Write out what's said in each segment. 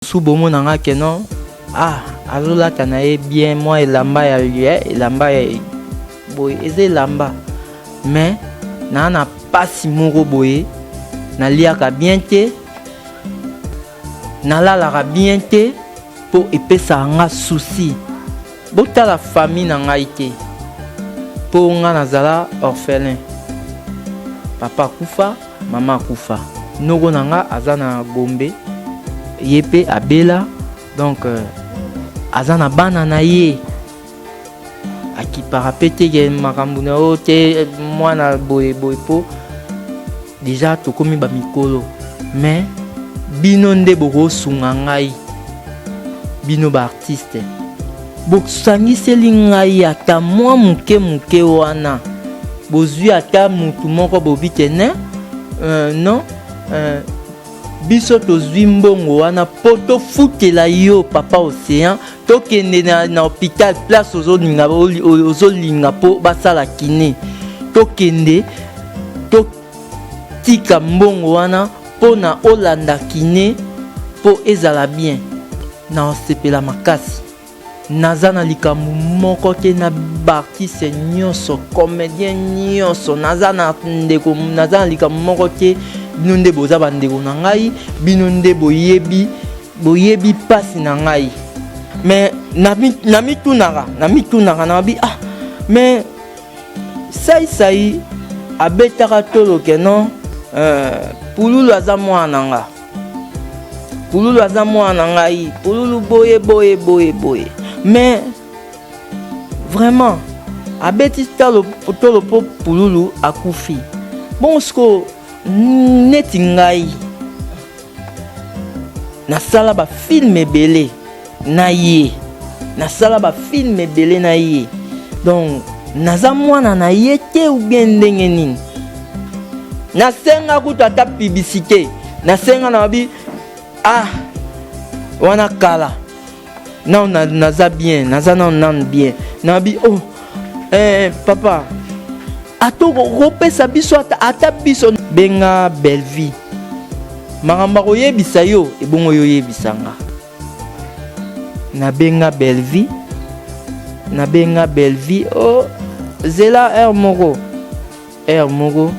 Mosusu bomona nga ke non, ah, azolata na ye bien mwa elamba ya elamba ya boye, eza elamba, mais naa na pasi moko boye, naliaka bien te, nalalaka bien te, mpo epesaka nga souci. Botala famille na ngai te, mpo nga nazala orphelin, papa akufa, mama akufa, noko na nga aza na Gombe, ye mpe abela, donc aza na bana na ye, akipaka mpe te ke makambo na yo te, mwana boye boye, mpo déjà tokomi bamikolo. Mais bino nde bokosunga ngai, bino baartiste, bosangiseli ngai ata mwa moke moke wana, bozwi ata mutu moko bobi te ne non, biso tozwi mbongo wana mpo tofutela yo papa Océan, tokende na hôpital place ozolinga, ozolinga mpo basala kiné, tokende totika mbongo wana mpo na olanda kiné mpo ezala bien. Na osepela makasi. Naza na likambo moko te na baartiste nyonso, comédien nyonso. Naza na ndeko, naza na likambo moko te. Bino nde boza bandeko na ngai, bino nde boyebi, boyebi mpasi na ngai. Mais namitunaka, nabi ah, mais Saisai abetaka tolo ke non, Pululu aza mwana na nga, Pululu aza mwana na ngai, Pululu boye boye boye boye. Mais vraiment abeti talo tolo mpo Pululu akufi. Bongo sikoyo neti ngai nasala bafilm ebele na ye, nasala bafilm ebele na ye, donc naza mwana na ye te ou bien ndenge nini? Nasenga kutu ata publicité, nasenga na babi ah wana kala nano naza bien, naza nano nano bien. Nabi oh, papa, ata kopesa biso ata biso benga Bellevie, makambo akoyebisa yo, ebongo yo oyebisa nga. Nabenga Bellevie, nabenga Bellevie, oh, zela heure moko, heure moko.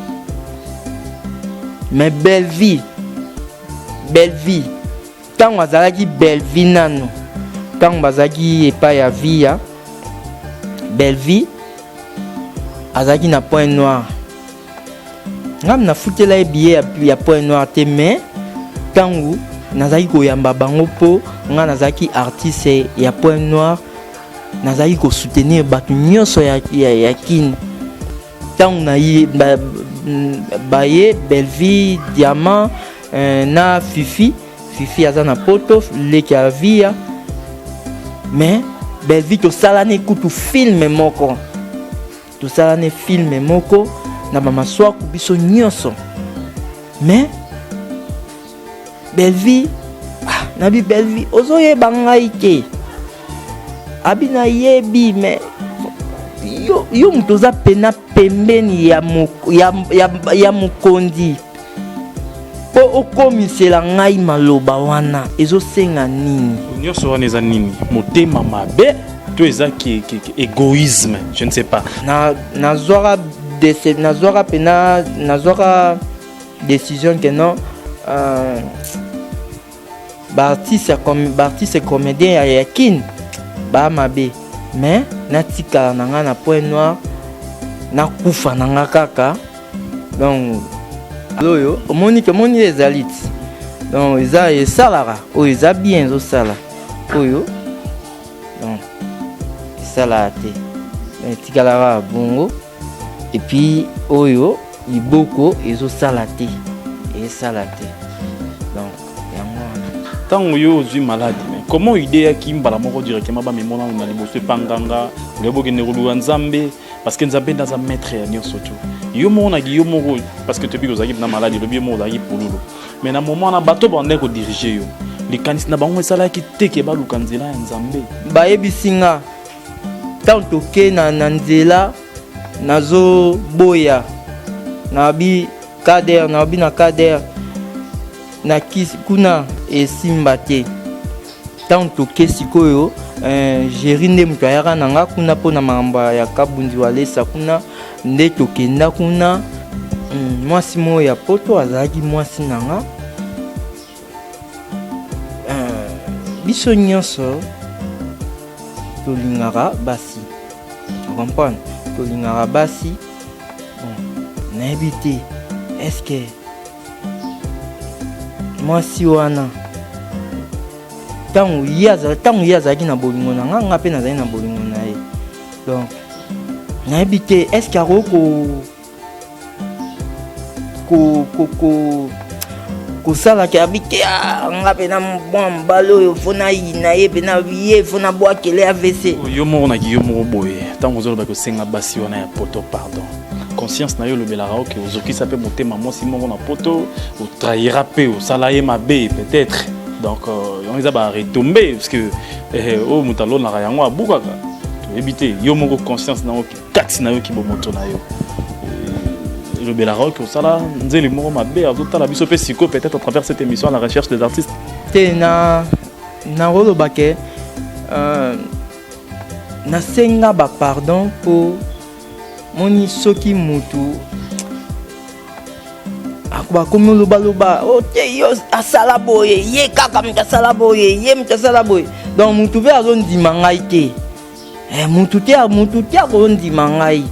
Mais Bellevie, Bellevie ntango azalaki Bellevie nano, ntango bazalaki epai ya Via, Bellevie azalaki na Point Noir. Ngam nafutela ye billet ya Point Noir te, mais ntango nazalaki koyamba bango, mpo nga nazalaki artiste ya Point Noir, nazalaki kosoutenir bato nyonso ya Kine. Ntango na ye baye Bellevie, Diamant, na Fifi, Fifi aza na Poto, leki ya Via. Mais Bellevie tosalani kutu film moko, tosalani film moko na bamaswaku biso nyonso. Mais Bellevie, ah, nabi Bellevie, ozoyeba ngai te? Abi nayebi, mais yo moto oza pena pembeni ya mokonzi, mpo okomisela ngai maloba wana ezosenga nini? Nyonso wana eza nini? Motema mabe to eza ke égoïsme? Je ne sais pas. Nazwaka pena, nazwaka décision ke non, baartiste comédien ya Kine baa mabe, mais natikala na ngai na Point Noir, nakufa na nga kaka. Donc oyo omoni ke omoni ezali ti, donc eza esalaka oyo eza bien, ezosala oyo, donc esalaka te, etikalaka bongo. Et puis oyo liboko ezosala te, esala te, donc yango wana. Ntango yo ozwi maladie, mais comment idée yaki mbala moko directement bamemo nano na liboso epanganga olia bokende koluka Nzambe? Parce que Nzambe nde aza maître ya nyonso tu. Yo moko naki yo moko, parce que toyebi ozalaki na maladie, olobi yo moko ozalaki Pululu, mais na moment wana bato bandaki kodiriger yo, likanisi na bango esalaki te ke baluka nzela ya Nzambe? Bayebisi nga, ntango toke na nzela, nazoboya, nabi kader, nabi na kader na kisi kuna esimba te. Ntango toke sikoyo, Jerry nde moto ayaka na nga kuna mpo na makambo ya Kabundi Walesa. Kuna nde tokenda kuna. Mwasi moko ya poto azalaki mwasi na nga. Biso nyonso tolingaka basi, comprendre, tolingaka basi. Bon, nayebi te est-ce mwasi wana, ntango ye azalaki na bolingo na nga, nga mpe nazali na bolingo na ye. Donc nayebi te est-ce akoki kosalaka abi te nga mpe na mwa mobali oyo, faut nayina ye mpe na ye, faut nabwakele AVC. Yo moko naki yo moko boye, ntango ozolobaki osenga basi wana ya poto pardon, conscience na yo olobelaka oke ozokisa mpe motema mwasi moko na poto, otrahira mpe, osala ye mabe peut-être. Donc yango eza baretombées, parce que oyo moto alonaka yango abukaka. Toyebi te, yo moko conscience na yo, kati na yo, kibomoto na yo elobelaka oke osala nzeli moko mabe. Azotala biso mpe sikoyo peut-être à travers cette émission à la recherche des artistes. Te, na nakoloba ke nasenga bapardon mpo moni soki mutu bakomi olobaloba o te, yo asala boye, ye kaka moto asala boye, ye moto asala boye. Donc mutu mpe azondima ngai te. Mutu te, mutu te akozondima ngai.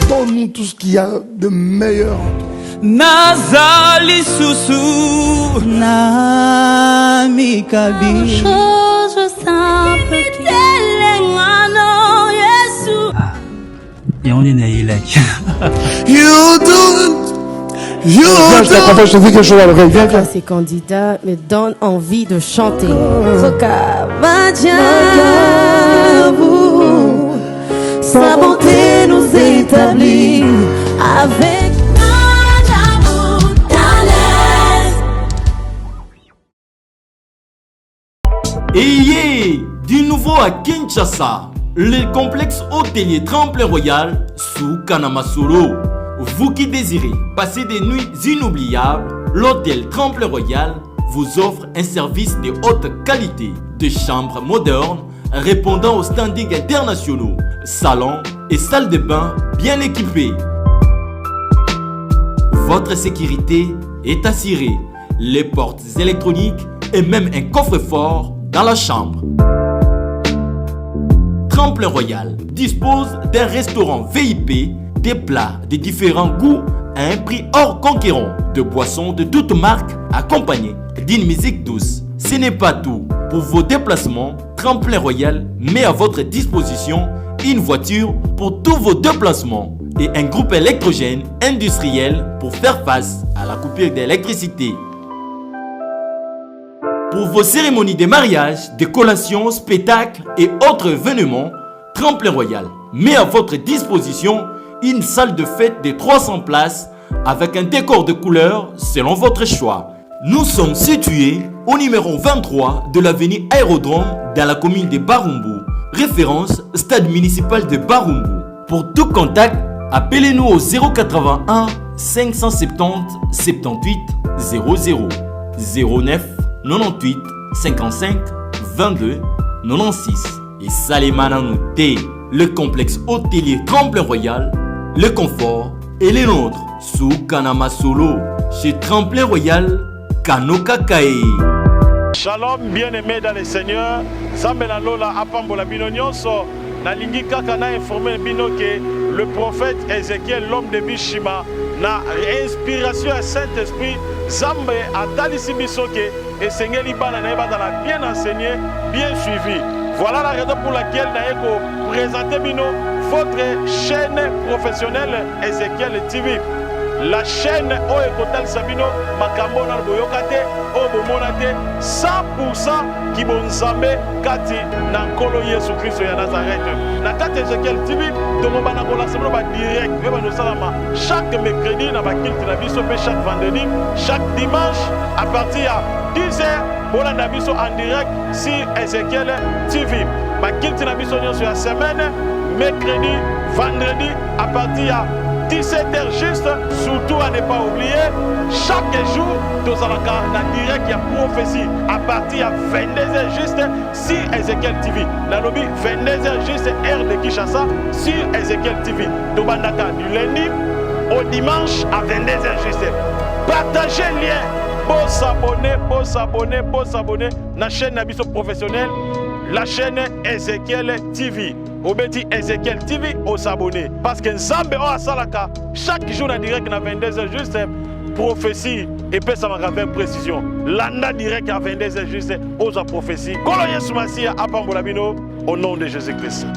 Donne-nous tout ce qu'il y a de meilleur en toi. Naza lisusu na mikabi. Chose simple. Telengano Yesu. Yango nde nayelaki. You do, you Viens, je t'accompagne, je te dis quelque chose à l'oreille. Viens, viens. Ces candidats me donnent envie de chanter. Roka Sa bonté nous établit avec Maajabu Talent. Ayez du nouveau à Kinshasa, le complexe hôtelier Tremplin Royal sous Kanamasolo. Vous qui désirez passer des nuits inoubliables, l'hôtel Tremplin Royal vous offre un service de haute qualité, de chambres modernes répondant aux standings internationaux, salons et salles de bain bien équipés. Votre sécurité est assurée. Les portes électroniques et même un coffre-fort dans la chambre. Tremplin Royal dispose d'un restaurant VIP, des plats de différents goûts à un prix hors conquérant, de boissons de toutes marques accompagnées d'une musique douce. Ce n'est pas tout. Pour vos déplacements, Tremplin Royal met à votre disposition une voiture pour tous vos déplacements et un groupe électrogène industriel pour faire face à la coupure d'électricité. Pour vos cérémonies de mariage, de collations, spectacles et autres événements, Tremplin Royal met à votre disposition une salle de fête de 300 places avec un décor de couleurs selon votre choix. Nous sommes situés au numéro 23 de l'avenue Aérodrome dans la commune de Barumbu. Référence stade municipal de Barumbu. Pour tout contact, appelez-nous au 081 570 78 00 09 98 55 22 96 et Salemana T, le complexe hôtelier Tremplin Royal, le confort et les nôtres sous Kanama Solo chez Tremplin Royal Kanoka Kae. Shalom, bien-aimé dans le Seigneur. Nzambe na lola apambola bino nyonso. Nalingi kaka na informer bino ke le prophète Ézéchiel, l'homme de Bishima, na inspiration ya Saint-Esprit, Nzambe atalisi biso ke esengeli bana na ye bazala bien enseigné, bien suivi. Voilà la raison pour laquelle naye ko présenter bino votre chaîne professionnelle Ézéchiel TV, la chaîne oyo ekotalisa bino makambo nano boyoka te, oyo bomona te, 100 kibonzambe kati na Nkolo Yesu Kristo ya Nazareth. Na kati ya Ezekiel TV, tokobanda kolakisa bino badirect oyo bandosalama chaque mercredi na baculte na biso, mpe chaque vendredi, chaque dimanche à partir ya 10 heures. Bolanda biso en direct sur Ezekiel TV. Bakiti na biso nyonso ya semaine, mercredi, vendredi à partir ya 17h juste, surtout à ne pas oublier, chaque jour tozalaka na direct ya prophétie à partir ya 22h juste sur Ezekiel TV. Nalobi 22h juste heure de Kinshasa sur Ezekiel TV. Tobandaka du lundi au dimanche à 22h juste. Partagez lien, bo s'abonner, bo s'abonner, bo s'abonner na chaîne na biso professionnelle, la chaîne Ezekiel TV. Obeti Ezekiel TV o s'abonner parce que Nzambe o asalaka chaque jour na direct na 22h juste prophétie epesamaka avec précision. Landa direct à 22h juste ozwa prophétie. Kolo Yesu Masiya apambola bino au nom de Jésus-Christ.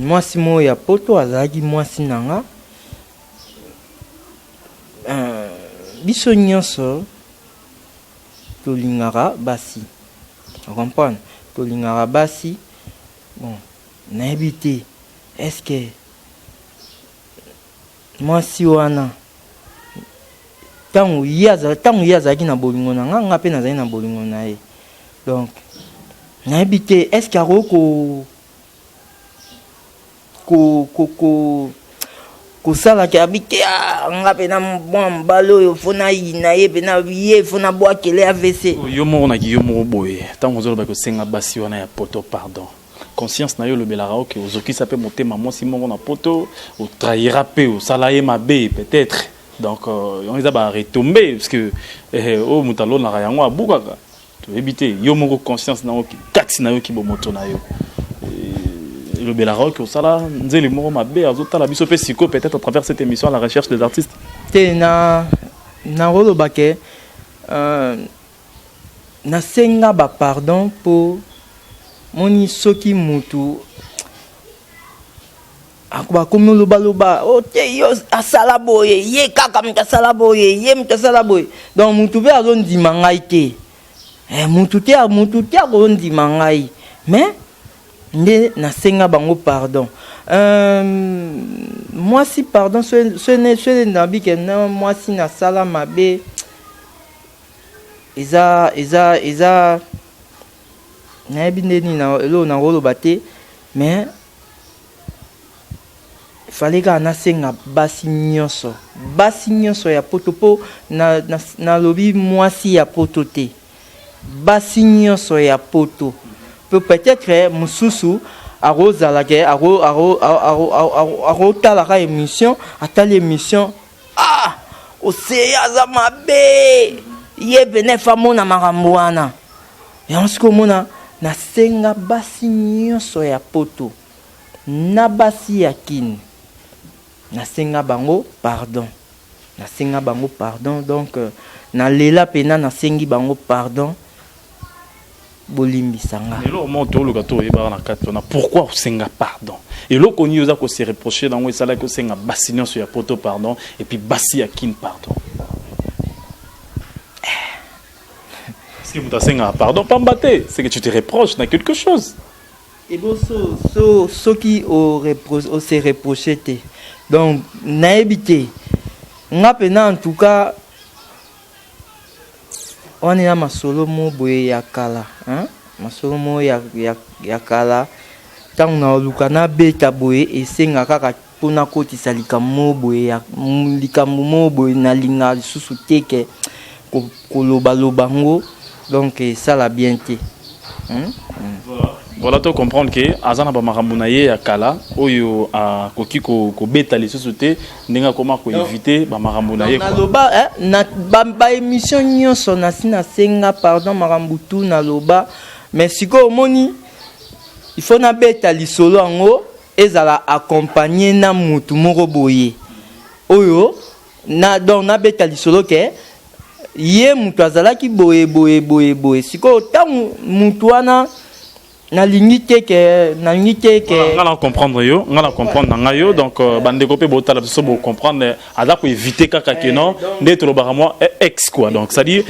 Mwasi moko ya poto azalaki mwasi na nga. Biso nyonso tolingaka basi, comprendre, tolingaka basi. Bon, nayebi te est-ce que mwasi wana ntango ye azalaki na bolingo na nga, nga mpe nazali na bolingo na ye. Donc nayebi te est-ce que akoki kosalaka abi te, nga mpe na mwa mobali oyo fo nayina ye mpe na ye fo nabwakele AVC. Yo moko naki yo moko boye, ntango ozolobaki osenga basi wana ya poto pardon, conscience na yo olobelaka oke ozokisa mpe motema mwasi moko na poto, otrahira mpe osala ye mabe peut-être. Donc yango eza baretombées, parce que oyo moto alonaka yango abukaka. Toyebi te, yo moko conscience na yo kati na yo ki bomoto na yo elobelaka oke osala nzeli moko mabe. Azotala biso mpe sikoyo peut-être à travers cette émission à la recherche des artistes. Te, na nakoloba ke nasenga bapardon mpo moni soki mutu bakomi olobaloba o te, yo asala boye, ye kaka moto asala boye, ye moto asala boye. Donc mutu mpe azondima ngai te, mutu te, mutu te akozondima ngai. Mais nde nasenga bango pardon. Mwasi pardon, so nabi ke na mwasi nasala mabe, eza nayebi nde nini eloko nakoloba te. Mais fallait kaka nasenga basi nyonso, basi nyonso ya poto, mpo nalobi mwasi ya poto te, basi nyonso ya poto. Mpe peut-être mosusu akozalaka akotalaka émission, atali émission, ah, oseya aza mabe, ye pene fa mona makambo wana. Yango soki omona nasenga basi nyonso ya poto na basi ya kini, nasenga bango pardon, nasenga bango pardon. Donc nalela mpena, nasengi bango pardon, bolimbisa nga. Eloko moko toluka toyebaka na kati wana, pourquoi osenga pardon? Eloko nini oza kose reprocher nango esalaki osenga basi nyonso ya poto pardon et puis basi ya kine pardon? Parce que moto asengaka pardon pamba te, c'est que tu te reproches na quelque chose. Ebo so soki ose reproche te, donc nayebi te. Nga mpena en tout cas wana eza masolo mo boye ya kala, hein? Masolo mo ya kala. Ntango naoluka nabeta boye, esenga kaka mpona kotisa likambo mo boye ya likambo mo boye nalingaka lisusu te ke kolobaloba ngo, donc esala bien te, Voilà, to comprendre ke aza na bamakambo na ye ya kala oyo akoki kobeta lisusu te, ndenge akoma koéviter bamakambo na ye. Naloba na baémission nyonso, nasi nasenga pardon, makambo tu naloba. Mais sikoyo omoni, il faut nabeta lisolo yango ezala accompagné na mutu moko boye oyo na donc nabeta lisolo ke ye mutu azalaki boye boye boye boye. Sikoyo ntango mutu wana Nalingi te ke, nalingi te ke. Nga na comprendre yo, nga na comprendre na ngai yo. Donc bandeko mpe botala biso, bo comprendre, aza ko éviter kaka ke non, nde tolobaka mwa ex quoi. Donc c'est à dire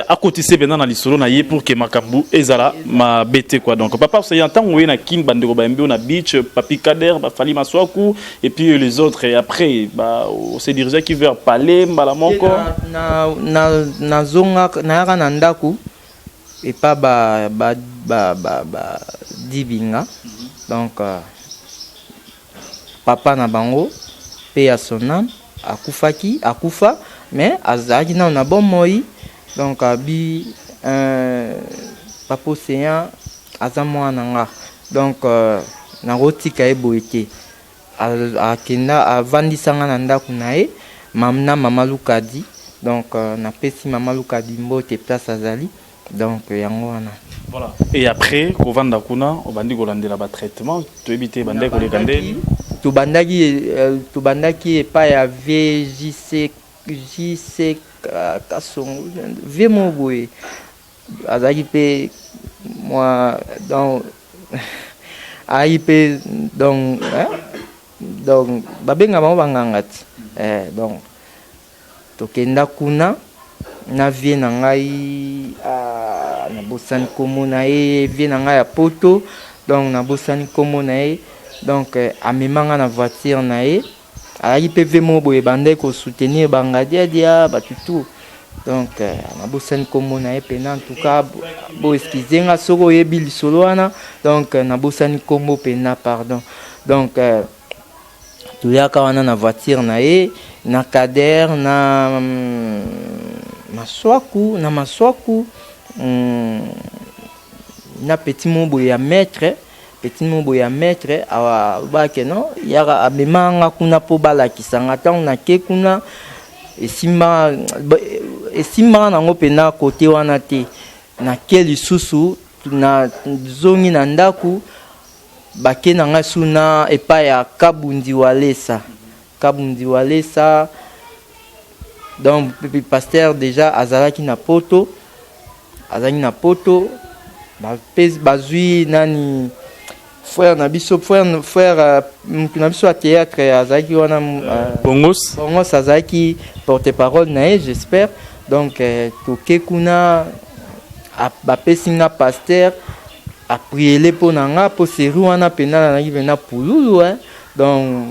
akotise mpenza na lisolo na ye pour ke makambo ezala mabe te quoi. Donc papa Océan, ntango oye na Kin, bandeko bayembi yo na beach, Papi Kader, Bafali Maswaku et puis les autres, et après ba on s'est dirigé vers palais mbala moko. Na nazonga, nayaka na ndako epa ba ba ba ba ba dibinga. Donc papa na bango mpe ya son âme akufaki, akufa, mais azalaki nano na bomoi. Donc abi papa Océan aza mwana nga, donc nakotika ye boye te. Akenda, avandisa nga na ndako na ye na mama Lukadi. Donc napesi mama Lukadi mbote place azali. Donc yango wana. Voilà, et après kovanda kuna, obandi kolandela batraitement, toyebi te bandeki koleka ndeni. Tobandaki epai ya VJC, JC Kasongo, vie moko boye, azalaki mpe mwa, donc ayaki mpe, donc hein? Donc babenga bango banganga ti donc tokenda kuna na vie na ngai, nabosani nkombo na ye, vie na ngai ya poto, donc nabosani nkombo na ye. Donc amemanga na voiture na ye, azalaki mpe vie moko boye, bandaki kosoutenir bangadiadia bato tout. Donc nabosani nkombo na ye mpena. En tout cas, bo excuse nga soki oyebi lisolo wana. Donc nabosani nkombo mpena, pardon. Donc toyaka wana na voiture na ye, na Kader, na Maswaku, na Maswaku, na petit moko boye ya maître, petit moko boye ya maître alobaki non, yaka, amemaka nga kuna mpo balakisa nga. Ntango nake kuna, esimbaka nango mpena kote wana te. Nake lisusu, nazongi na ndako, bake na ngai su na epai ya Kabundi Walesa, Kabundi Walesa. Donc pasteur déjà azalaki na poto, azalaki na poto. Bazwi nani, frère na biso, frère mutu na biso ya théâtre azalaki wana. Bongos. Bongos azalaki porte parole na ye, j'espère. Donc toke kuna, bapesi nga pasteur, apriele mpo na nga, mpo série wana mpena nazalaki mpena pululu, hein. Donc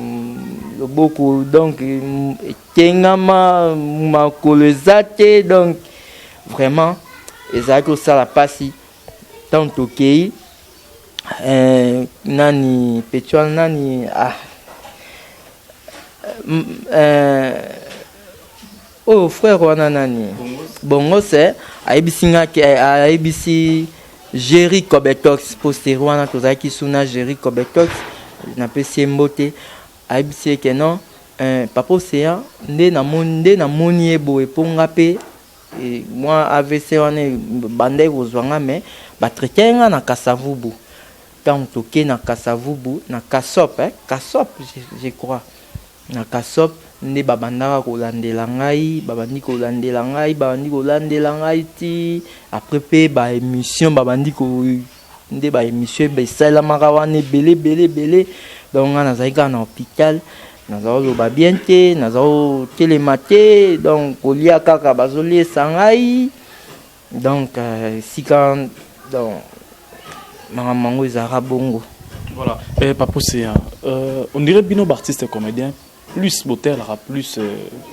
loboko, donc etengama, makolo eza te, donc vraiment ezalaki kosala mpasi. Ntango tokei, nani petit wana, nani, oyo frère wana, nani, Bongose, ayebisi nga, ayebisi Jerry Cobetox, mpo série wana tozalaki suna Jerry Cobetox, napesi ye mbote. Ayebisi ye ke non, papa Océan nde namoni, nde namoni ye boye, mpo nga mpe mwa AVC wana bandaki kozwa nga, mais batraite nga na Kasavubu. Ntango toke na Kasavubu, na Kasop, Kasop, je crois, na Kasop nde babandaka kolandela ngai, babandi kolandela ngai, babandi kolandela ngai ti après mpe baémission babandi ko, nde baémission esalamaka wana ebele ebele ebele. Donc ngai nazalaki kaka na hôpital, naza koloba bien te, naza kotelema te, donc kolia kaka bazoliesa ngai. Donc esika, donc makambo yango ezalaka bongo. Voilà. Papa Océan, on dirait bino artiste comédien plus botelaka plus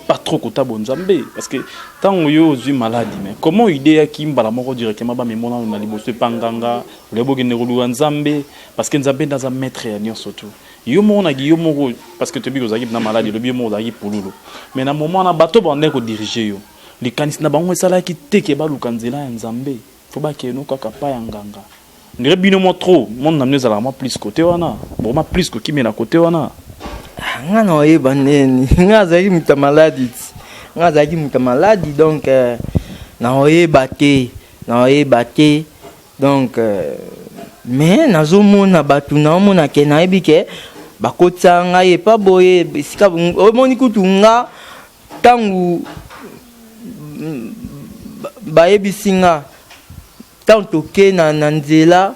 pas trop kota bonzambe, parce que ntango yo ozwi maladie, mais comment idée yaki mbala moko directement bamemona na liboso epa nganga, olia bokende koluka Nzambe, parce que Nzambe nde aza maître ya nyonso tu. Yo moko naki yo moko, parce que toyebi ozalaki na maladie, elobi yo moko ozalaki pululu, mais na moment wana bato bandeki kodiriger yo, likanisi na bango esalaki te ke baluka nzela ya Nzambe, fo bakende kaka pa ya nganga. Ndire bino mwa trop monde na bino ezalaka mwa plus côté wana, bokoma plus kokimela côté wana. Nga na oyeba ndeni nga azalaki moto ya maladie ti, nga azalaki moto ya maladie, donc na oyeba te, na oyeba te. Donc mais nazomona bato, naomona ke nayebi ke bakotisa ngai epa boye esika omoni kutu nga. Ntango bayebisi nga, ntango toke na nzela.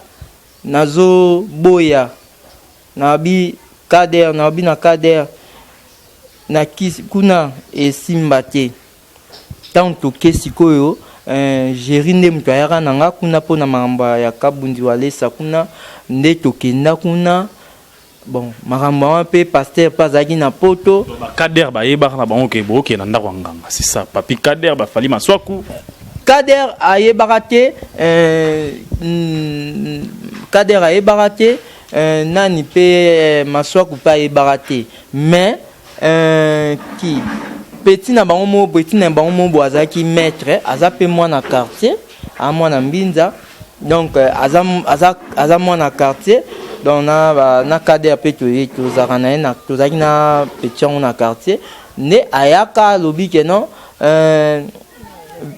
Nazoboya, nabi kader, nabi na kader na kisi kuna esimba te. Ntango toke sikoyo, Géri nde moto ayaka na nga kuna mpona makambo ya Kabundi Walesa. Kuna nde tokenda kuna. Bon, makambo wana mpe pasteur mpe azalaki na Poto. Bakader bayebaka na bango ke bookende na ndako ya nganga, c'est ça, Papi Kader, bafali Maswaku? Kader ayebaka te, Kader ayebaka te, nani mpe, Maswaku mpe ayebaka te. Mais ki petit na bango moko, petit na bango moko boye azalaki maître, aza mpe mwana quartier, aza mwana Mbinza. Donc aza mwana quartier. Donc na Kader mpe tozalaka na ye, tozalaki na petit yango na quartier. Nde ayaka, alobi ke non,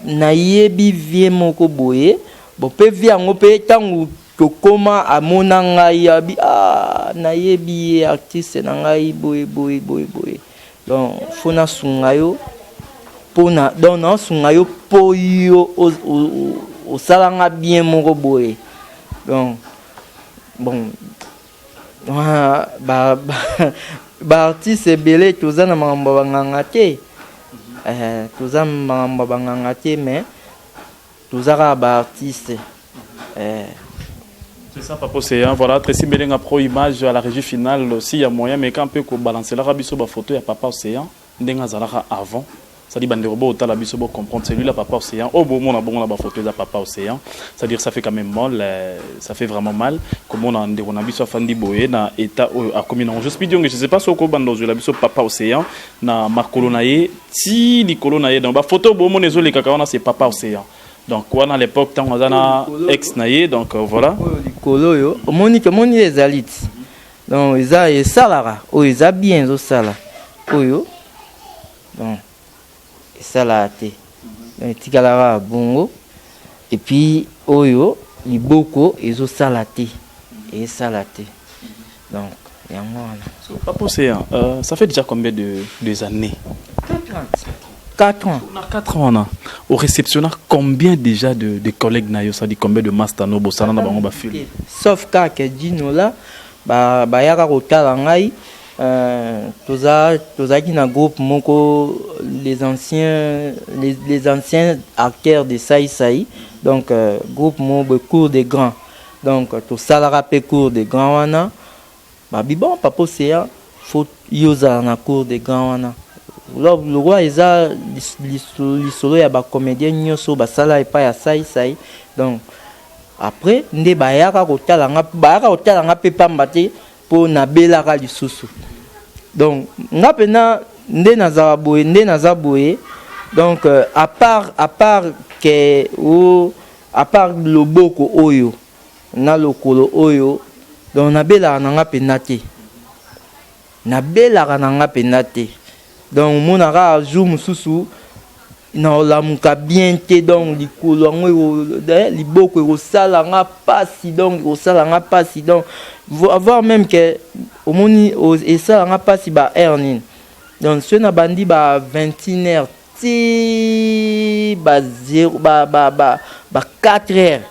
nayebi vieux moko boye. Bon, mpe vieux yango mpe, ntango tokóma, amona ngai, abi: "Ah, nayebi ye, artiste na ngai boye boye boye boye. Donc faut nasunga yo mpona, donc naosunga yo mpo yo osalanga bien moko boye." Donc bon, baartiste ebele toza na makambo ya banganga te, toza makambo ya banganga te, mais toza kaka baartiste. C'est ça, Papa Océan. Voilà, Tracy Belenga Pro Image à la régie finale aussi, il y a moyen, mais quand on peut balancer la biso ba photo, il y a Papa Océan, ndenga zalaka avant. C'est-à-dire, bande robots, la biso bo comprendre, c'est lui là, Papa Océan. Oh, bon, on a bon, on a photo de Papa Océan. C'est-à-dire, ça fait quand même mal, ça fait vraiment mal. Comme on a on a biso fandi boye na état a commis non. Je suis je sais pas si ko bando la biso Papa Océan na makolo na ye, ti likolo na ye. Donc ba photo bo mon ezole kaka wana, c'est Papa Océan. Donc wana à l'époque ntango aza na ex na ye, donc voilà. Likolo oyo omoni, omoni ezali ti, donc eza esalaka, oyo eza bien, ezosala. Oyo donc esalaka te, donc etikalaka bongo. Et puis oyo liboko ezosala te, esala te. Donc yango wana. So, Papa Océan, ça fait déjà combien de années? 4 ans. 4 ans. On a 4 ans, au réceptionnat, combien déjà de collègues na yo, ça dit combien de master no bosala na bango ba film? Sauf kaka Dino la, bayaka kotala ngai. Tozalaki na groupe moko, les anciens acteurs de Sai Sai. Donc groupe moko boye, cours de grand. Donc tosalaka mpe cours de grand wana. Babi: "Bon, Papa Océan, faut yo ozala na cours de grand wana." Lokwa eza lisolo ya bacomédien nyonso basala epai ya Sai Sai. Donc après nde bayaka kotala nga, bayaka kotala nga mpe pamba te, mpo nabelaka lisusu. Donc nga mpena nde nazala boye, nde naza boye. Donc à part ke o à part loboko oyo na lokolo oyo, donc nabelaka na nga mpena te, nabelaka na nga mpena te. Donc omonaka jour mosusu naolamuka bien te, donc likolo yango, liboko ekosala nga mpasi, donc ekosala nga mpasi. Donc avoir même ke omoni esala nga mpasi ba heure nini. Donc soki nabandi ba 21 heure ti ba 0 ba 4 heures,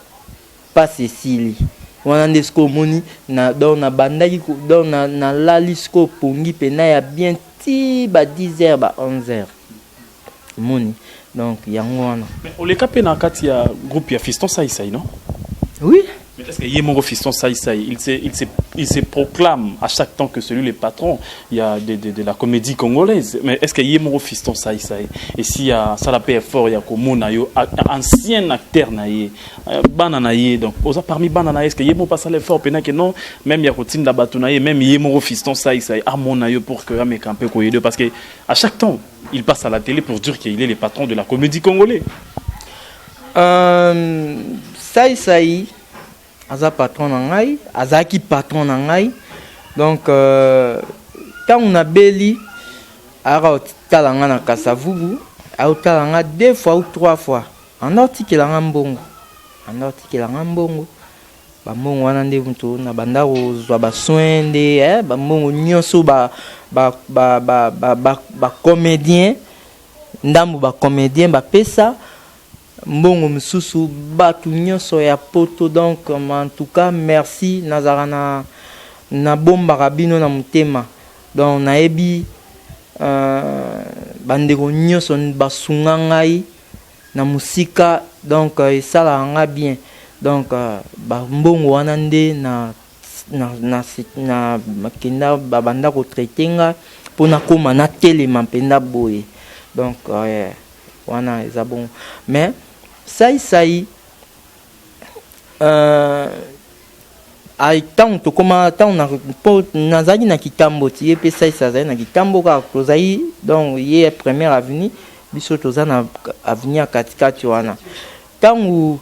mpasi esili. Wana nde sikoyo omoni na, donc nabandaki, donc nalali sikoyo pongi mpena ya bien ti ba 10 heures, ba 11 heures, omoni. Donc yango wana. Mais oleka mpe na kati ya groupe ya Fiston Saisai, non? Oui. Mais est-ce que ye moko Fiston Saisai, il se proclame à chaque temps que celui le patron il y a de la comédie congolaise. Mais est-ce que ye moko Fiston Saisai, et s'il y a ça la paix fort, il y a komona yo ancien acteur na ye, bana na ye, donc oza parmi bana na ye, est-ce que ye moko pas l'effort pena que non, même il y a kotinda bato na ye, même ye moko Fiston Saisai amona yo pour que ameka un peu koyede, parce que à chaque temps il passe à la télé pour dire qu'il est le patron de la comédie congolaise? Saisai aza patron na ngai, azalaki patron na ngai. Donc ntango nabeli, ayaka kotala ngai na Kasavubu, ayotala nga deux fois ou trois fois. Anda otikela nga mbongo, anda otikela nga mbongo. Bambongo wana nde moto na banda kozwa basoin nde, bambongo nyonso bacomédien, ndambo bacomédien bapesa. Mbongo mosusu bato nyonso ya poto. Donc en tout cas merci, nazalaka na nabombaka bino na motema. Donc nayebi bandeko nyonso basunga ngai na mosika, donc esalaka nga bien. Donc bambongo wana nde na na na na babanda kotraiter nga mpo nakóma natelema mpenza boye. Donc wana eza bongo. Mais saisai, ntango tokóma, ntango mpo nazalaki na Kitambo ti, ye mpe saisai azali na Kitambo kaka, tozali donc ye première avenue, biso toza na avenue ya katikati wana. Ntango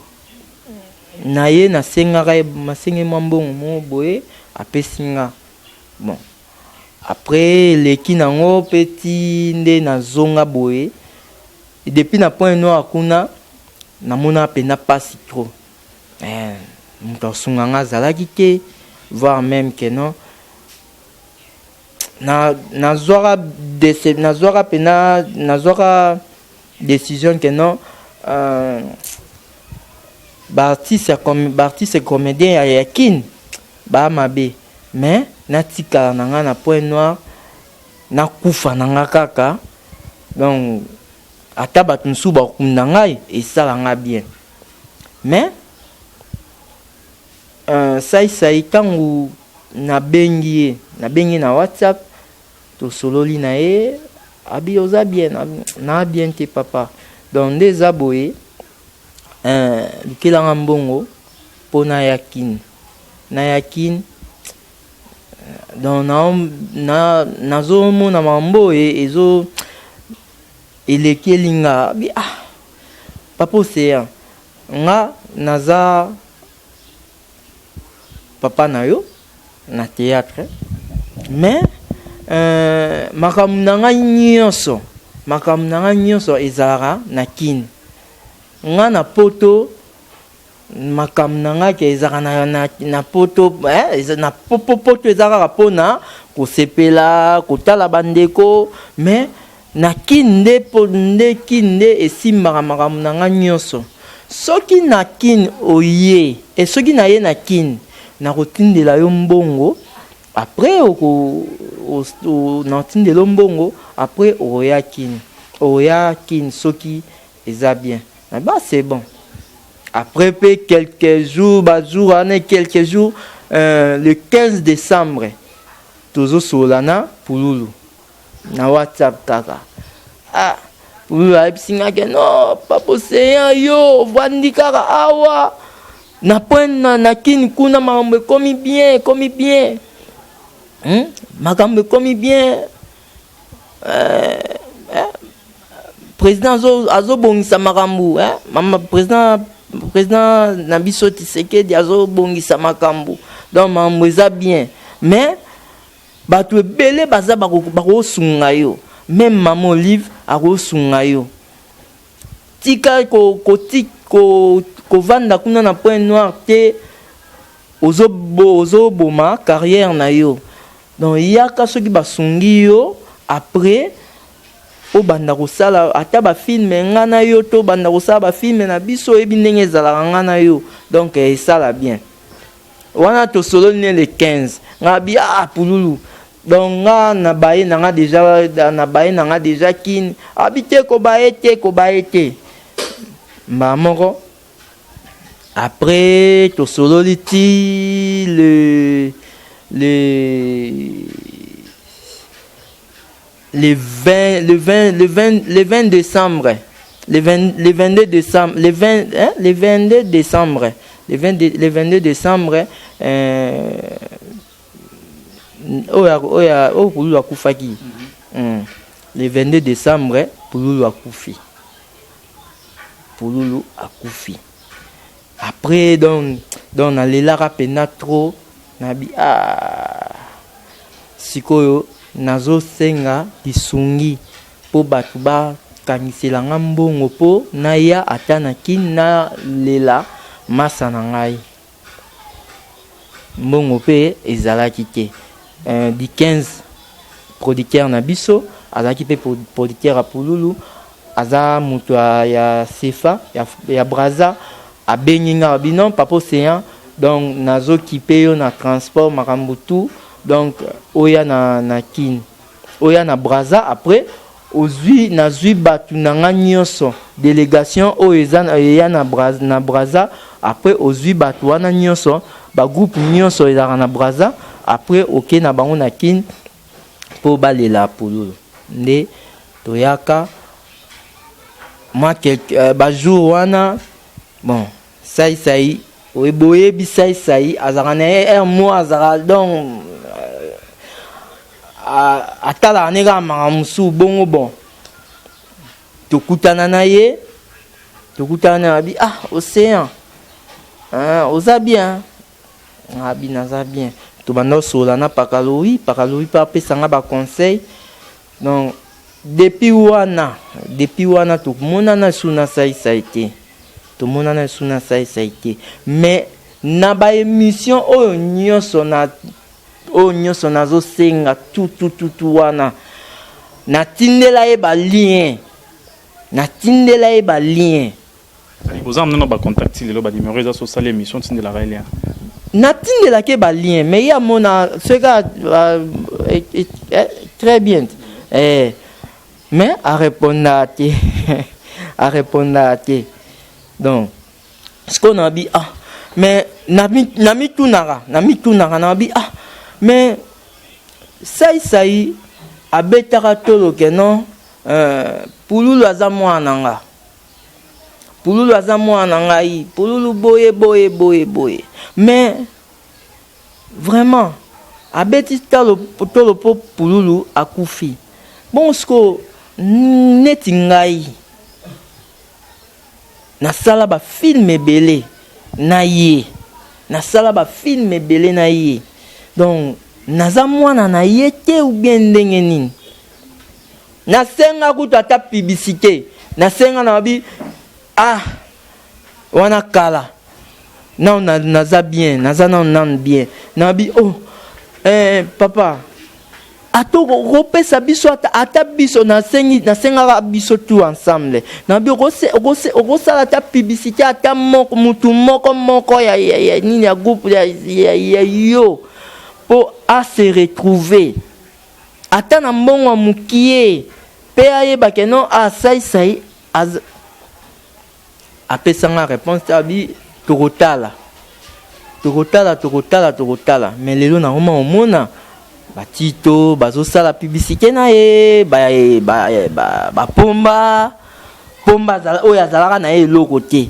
na ye nasengaka ye, masenge mwa mbongo moko boye, apesi nga. Bon, après eleki nango mpe ti nde nazonga boye depuis na Point Noir kuna, namona mpenza mpasi trop. Moto asunga nga azalaki te, voire même que non, nazwaka nazwaka mpena nazwaka décision que non, baartiste comédien ya Kine baa mabe, mais natikala na nga na Point Noir, nakufa na nga kaka. Donc ata bato mosusu bakunda ngai, esala nga bien. Mais saisai, ntango nabengi ye, nabengi na WhatsApp, tosololi na ye, abi oza bien? Na bien te papa. Donc nde eza boye, lukelanga mbongo mpo naya Kine, naya Kine. Donc nazomona makambo oyo ezo eleki elinga abi ah papa Océan, nga naza papa na yo na théâtre, mais makambo na ngai nyonso, makambo na ngai nyonso ezalaka na Kine. Nga na poto, makambo na ngai ke ezalaka na poto, na poto eza kaka mpona kosepela, kotala bandeko, mais na Kine nde, po nde Kine nde esimbaka makambo na ngai nyonso. Soki na Kine oye e, soki naye na Kine, nakotindela yo mbongo. Après oko natindela yo mbongo, après okoya Kine, okoya Kine soki eza bien. Ba c'est bon. Après mpe quelques jours, bajour wana, quelques jours, le 15 décembre, tozosolola na Pululu na WhatsApp kaka. Ah, Pululu ayebisi nga ke non, papa Océan, yo ovandi kaka awa na point na Kini kuna, makambo ekomi bien, ekomi bien, Makambo ekomi bien, président azobongisa makambo, eh? Mama président na biso Tshisekedi azobongisa makambo, donc makambo eza bien. Mais bato ebele baza bakosunga yo, même mama Olive akosunga yo. Tika kovanda kuna na Point Noir te, ozoboma carrière na yo. Donc yaka, soki basungi yo, après obanda kosala ata bafilm nga na yo, to obanda kosala bafilm na biso, oyebi ndenge ezalaka nga na yo. Donc esala bien. Wana tosololi ne le 15, nga bi ah Pululu, donc nga na baye na nga déjà, na baye na nga déjà Kine. Abi te, kobaye te, kobaye te. Mbala moko après tosololi ti le 20 le 20 le 20 le 20 décembre, le 20, le 22 décembre, le 20, hein, le 22 décembre, le 22, le 22 décembre, oyo Pululu akufaki. Le 22 décembre Pululu akufi, Pululu akufi. Après donc nalelaka mpena trop. Nabi ah, sikoyo nazosenga lisungi mpo bato bakanisela nga mbongo mpo naya ata na Kini, nalela masa na ngai. Mbongo mpe ezalaki te. Du 15, producteur na biso azalaki mpe producteur ya Pululu. aza moto ya, ya sefa ya, ya braza abengi nga abi non papa océan donc nazokipe yo na transport makambo tout donc oya na, na kin oya na braza après ozwi nazwi bato na nga nyonso délégation oyo eza eya na braza, na braza après ozwi bato wana nyonso bagroupe nyonso ezalaka na braza après oke na bango na kin mpo balela pululu nde toyaka mwa quelque bajour wana. Bon, saisai boyebi saisai azalaka na ye aire mo azalaka donc atalaka ne kaka makambo mosusu bongo. Bon, tokutana na ye, tokutana na ye, abi ah océan, oza bien? Abi naza bien. Tobanda kosolola na Pakalowi. Pakalowi mpe apesanga baconseil. Donc depuis wana tomonana esu na saisai te, tomonana esu na saisai te. Mais na baémission oyo nyonso na oyo nyonso nazosenga tutututu wana, natindela ye balien, natindela ye balien. Boza nano bacontact lelo? Banimero eza so osala émission, otindelaka ye lien? Natindelaki ye balien, mais ye amona soki très bien mais arépondaka te, arépondaka te. Donc sikoyo nabi ah mais namitunaka, nabi ah mais saisai abetaka tolo ke non, pululu aza mwana na nga, pululu aza mwana na ngai, pululu boye boye boye boye. Mais vraiment abeti talo tolo mpo pululu akufi. Bongo sikoyo neti ngai nasala bafilm ebele na ye, nasala bafilm ebele na ye, donc naza mwana na ye te ou bien ndenge nini? Nasenga kutu ata publicité, nasenga na babi ah wana kala nano naza bien, naza nano nano bien. Nabi oh papa, ata okopesa biso ata biso nasengi, nasengaka biso tout ensemble, nabi okosala ata publicité ata moko, mutu moko moko ya nini ya groupe ya yo mpo ase retrouver ata na mbongo ya mokie mpe ayeba ke non asaisai. Apesanga réponse te, abi tokotala, tokotala, tokotala, tokotala. Mais lelo nakoma omona batito bazosala publicité na ye, bapomba pomba oyo azalaka na ye eloko te,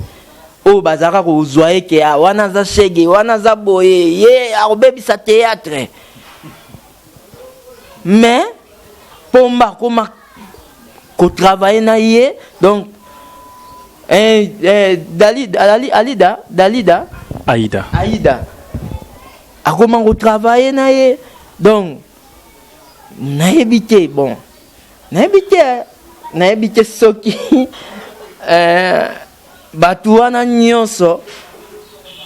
oyo bazalaka kozwa ye ke wana aza shege, wana aza boye, ye akobebisa théâtre. Mais pomba akoma kotravaille na ye. Donc Dali, Dali, Alida, Dalida. Aïda. Aïda akoma kotravaille na ye. Donc nayebi te, bon, nayebi te, nayebi te soki bato wana nyonso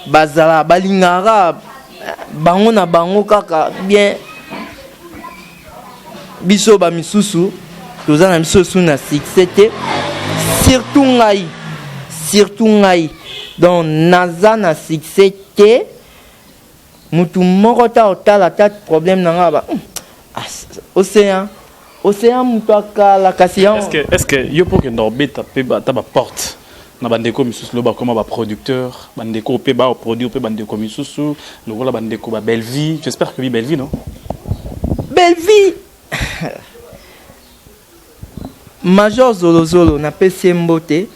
bazala balingaka bango na bango kaka bien. Biso bamisusu toza na biso su na succès te, surtout ngai, surtout ngai. Donc naza na succès te. Mutu moko ta otala ta problème na nga ba océan, océan moto akala kasi. Est-ce que yo mpo okenda kobeta mpe ata baporte na bandeko misusu lelo bakoma baproducteur, bandeko mpe baoproduire mpe bandeko misusu lokola bandeko ba Bellevie, j'espère que bi Bellevie, non? Bellevie, Major Zolozolo, napesi ye mbote.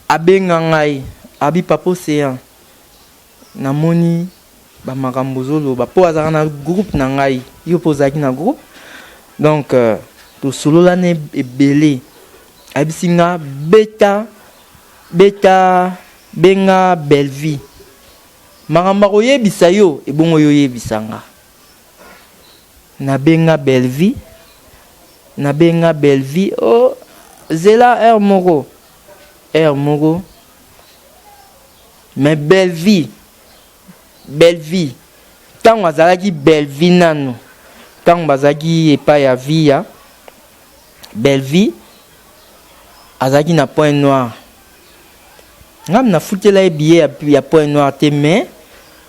Abenga ngai, abi papa océan, namoni bamakambo ozoloba mpo azalaka na groupe na ngai, yo mpo ozalaki na groupe. Donc tosololani ebele. Ayebisi nga beta beta, benga Bellevie, makambo akoyebisa yo ebongo yo oyebisa nga. Nabenga Bellevie, nabenga Bellevie o oh, zela heure moko, heure moko. Mais Bellevie, Bellevie ntango azalaki Bellevie nano, ntango bazalaki epai ya Via, Bellevie. Azalaki na Point Noir. Nga nafutela ye billet ya Point Noir te, mais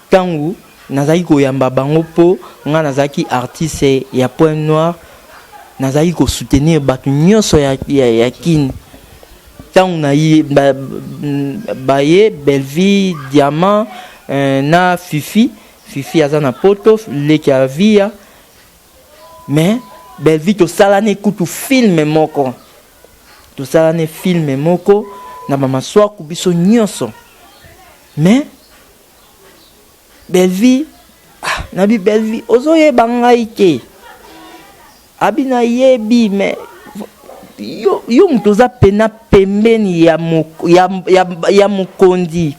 ntango nazalaki koyamba bango, mpo nga nazalaki artiste ya Point Noir, nazalaki kosoutenir bato nyonso ya Kine. Ntango na ye baye Bellevie, Diamant na Fifi. Fifi aza na Poto, leki ya Via. Mais Bellevie, tosalani kutu film moko, tosalani film moko na bamaswaku biso nyonso. Mais Bellevie, ah, nabi Bellevie, ozoyeba ngai te? Abi nayebi, mais yo moto oza pena pembeni ya mokonzi,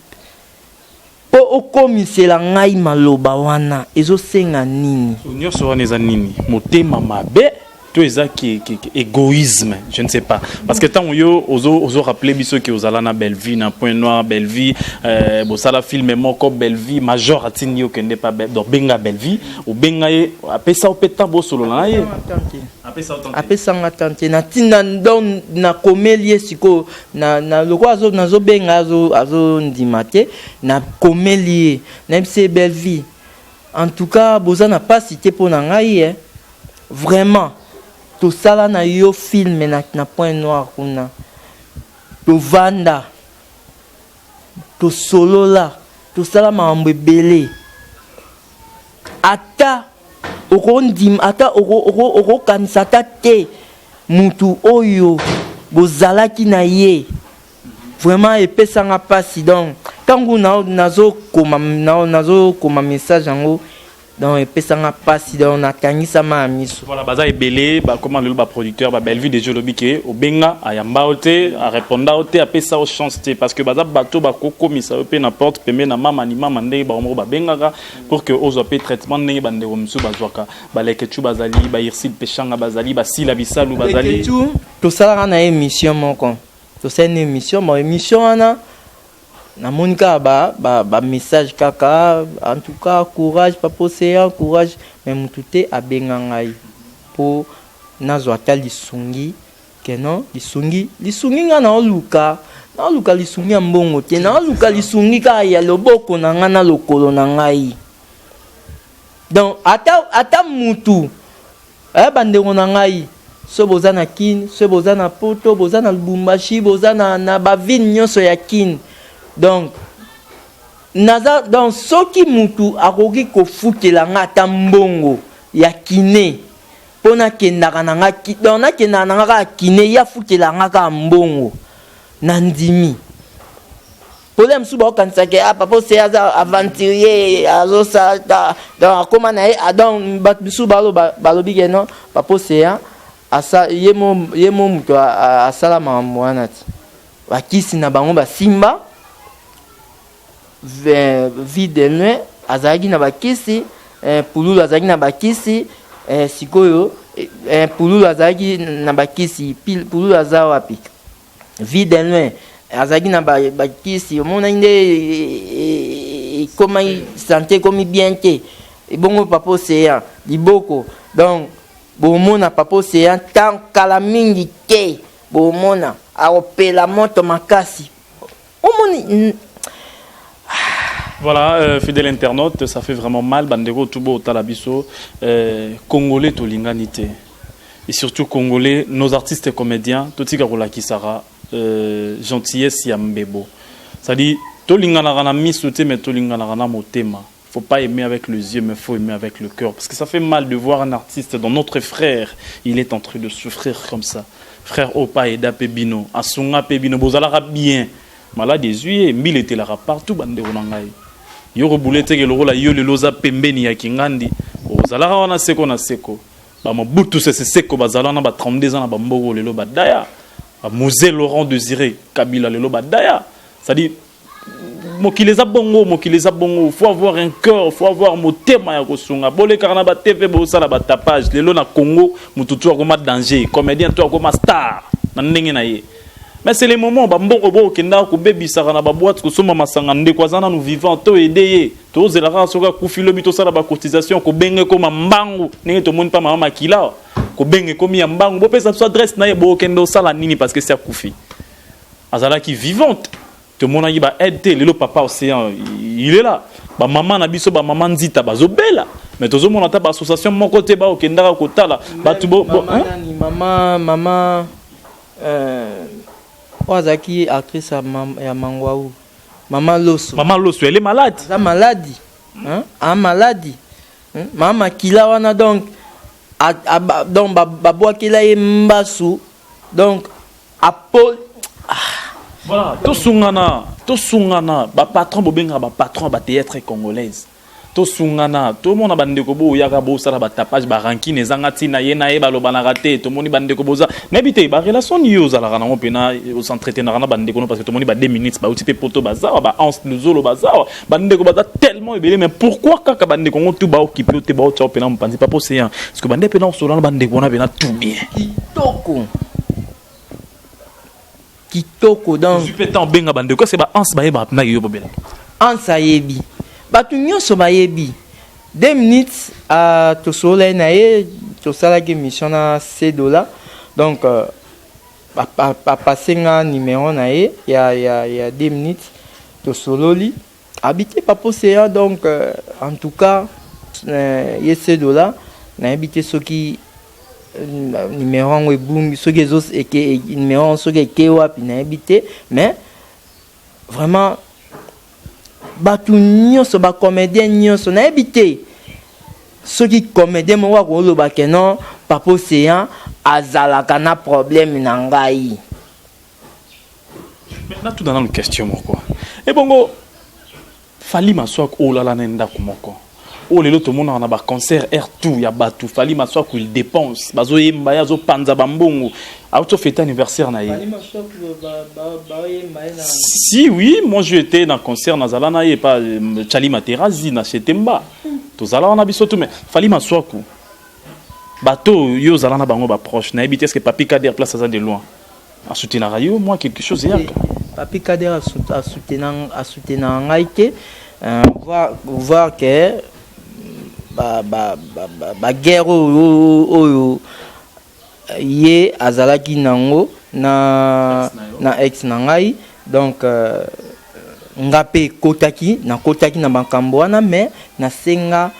mpo okomisela ngai maloba wana, ezosenga nini? Nyonso wana eza nini? Motema mabe to eza ke égoïsme? Je ne sais pas, parce que ntango yo ozo rappeler biso ke ozala na Bellevue na Point Noir, Bellevue, bosala film moko, Bellevue major atindi yo okende pa donc benga Bellevue, obenga ye, apesa yo mpe temps bosolola na ye? Apesa yo temps te? Apesanga temps te. Natinda, donc nakomeli ye sikoyo na lokola nazobenga, azondima te. Nakomeli ye, nayebisi ye: "Bellevue, en tout cas boza na mpasi te mpo na ngai, eh. Vraiment tosala na yo film na Point Noir kuna, tovanda, tosolola, tosala makambo ebele. Ata okondima, ata okokanisa ata te mutu oyo bozalaki na ye, vraiment epesanga mpasi." Donc ntango nazokoma message yango, donc epesanga mpasi, donc nakangisama ya miso. Voilà, baza ebele bakoma lelo baproducteur babellevue. Déjà olobi ke obenga, ayamba yo te, areponda yo te, apesa yo chance te, parce que baza bato bakokomisa yo mpe na porte pembe na mama ni mama, ndenge bango moko babengaka pour que ozwa mpe traitement ndenge bandeko mosusu bazwaka. Baleketu bazali, bairsil peshanga bazali, basila bisalu bazali. Leketu, tosalaka na ye émission moko, tosali na émission. Bon, émission wana namoni kaka ba message kaka: "En tout cas courage, papa Océan, courage." Mais mutu te abenga ngai mpo nazwa ata lisungi keno lisungi. Lisungi ngai naoluka, naoluka lisungi ya mbongo te, naoluka lisungi kaka ya loboko na ngai na lokolo na ngai. Donc ata mutu aya, bandeko na ngai, so boza na Kine, so boza na Poto, boza na Lubumbashi, boza na baville nyonso ya Kine, donc naza, donc soki mutu akoki kofutela nga ata mbongo ya kiné mpo nakendaka na nga, donc nakendaka na nga kaka kiné, ye afutela nga kaka mbongo, na ndimi. Problème mosusu baokanisaka: "Ah, papa Ose aza aventurier, azosala." Donc akóma na ye, donc bato misusu balobi ke non, papa Océan asa ye mo moto asala makambo wana ti bakisi na bango basimba. Vie de loin azalaki na bakisi, Pululu azalaki na bakisi, sikoyo Pululu azalaki na bakisi. Pululu aza wapi? Vie de loin azalaki na bakisi, omonaki nde ekomaki santé ekomi bien te. Ebongo papa Océan liboko, donc bomona papa Océan tan kala mingi te, bomona akopela moto makasi, omoni. Voilà, fidèle internaute, ça fait vraiment mal. Bandeko tubo otala biso, Congolais tolingani te. Et surtout Congolais, nos artistes et comédiens, totika kolakisaka gentillesse ya mbebo. C'est-à-dire, tolinganaka na miso te, mais tolinganaka na motema. Faut pas aimer avec les yeux, mais faut aimer avec le cœur. Parce que ça fait mal de voir un artiste, dans notre frère, il est en train de souffrir comme ça. Frère Opa et Dapé Bino, Asunga pe Bino, bozalaka bien. Malade ezwi ye, mbila etelaka partout, bandeko na ngai. Yo kobule teke lokola yo lelo oza pembeni ya kingandi, ozalaka wana seko na seko. Bamobutu Sese Seko bazala wana ba 32 ans na bamboko, lelo badaya. Bamzee Laurent Désiré Kabila lelo badaya. C'est-à-dire mokili eza bongo, mokili eza bongo. Faut avoir un cœur, faut avoir motema ya kosunga. Bolekaka na batv, bosala batapage. Lelo na Congo motu tu akoma danger, comédien to akoma star na ndenge na ye. Mais c'est le moment bambongo bokendaka kobebisaka na baboîte, kosomba masanga. Ndeko aza nanu vivant, to aide ye. Tozela kaka soki akufi lobi, tosala bacotisation, kobenga ekoma mbangu ndenge tomoni mpa mama makila, kobenga ekomi ya mbangu: "Bopesa biso adresse na ye." Bokende osala nini? Parce que si akufi. Azalaki vivante. Tomonaki ba aide te. Lelo papa Océan, il est là. Ba mama na biso, ba mama Nzita bazobela. Mais tozomona ata ba association moko te ba okendaka kotala bato bo, bo, mama hein? Nani, mama mama oyo azalaki actrice ya, ya Mangwau, mama Loso. Mama Loso, elle est malade. Aza maladi, hein? A maladi, hein? Mama makila wana, donc donc babwakela ye mbasu, donc apo. Voilà, tosungana, tosungana, ba patron bobengaka ba patron ba théâtre congolaise. Tosungana, tomona bandeko bo oyaka bosala ba tapage, ba rancune ezanga ntina, ye na ye balobanaka te. Tomoni bandeko boza nayebi te ba relation nini yo ozalaka nango mpena osentretenaka na bandeko no, parce que tomoni ba 2 minutes bauti mpe poto bazawa, ba Anse Luzolo bazawa, bandeko baza tellement ebele. Mais pourquoi kaka bandeko ngo tu baokipe yo te, baotia yo mpena mopanzi? Papa Océan, parce que bande mpena osola na bandeko wana mpena tout bien. Kitoko, kitoko, donc ozwi mpe temps obenga bandeko ese ba Anse bayebaka mpena yo bobela? Anse ayebi, bato nyonso bayebi. 2 minutes uh, tosolola ye na ye, tosalaki émission na C dollar, donc apase nga numéro na ye ya 2 minutes, tosololi abi te papa Océan. Donc en tout cas ye C dollar, nayebi te soki numéro yango ebungi, soki ezo eke numéro yango soki eke wapi, nayebi te. Mais vraiment bato nyonso, bacomédien nyonso, nayebi te soki comédien moko akoloba ke non, papa Océan azalaka na problème na ngai. Natuna nanu question moko. Ebongo Fali Maswaku oyo olala na ndako moko, oyo lelo tomonaka na baconcert air tout ya bato, Fali Maswaku, il dépense, bazoyemba ye, azopanza bambongo, auti ofete anniversaire na ye. Si oui, moi j'étais na concert, nazala na ye pa Chali Materazi na Chetemba, tozala wana biso tu. Mais Fali Maswaku, bato yo ozala na bango baproche, nayebi te, est ce que Papi Kader, place aza de loin, asoutenaka yo moi quelque chose eyaka? Papi Kader asoutenaka ngai te, voir que baguerre oyo ye azalaki nango na ex na ngai, donc nga mpe ekotaki, nakotaki na makambo wana, mais nasenga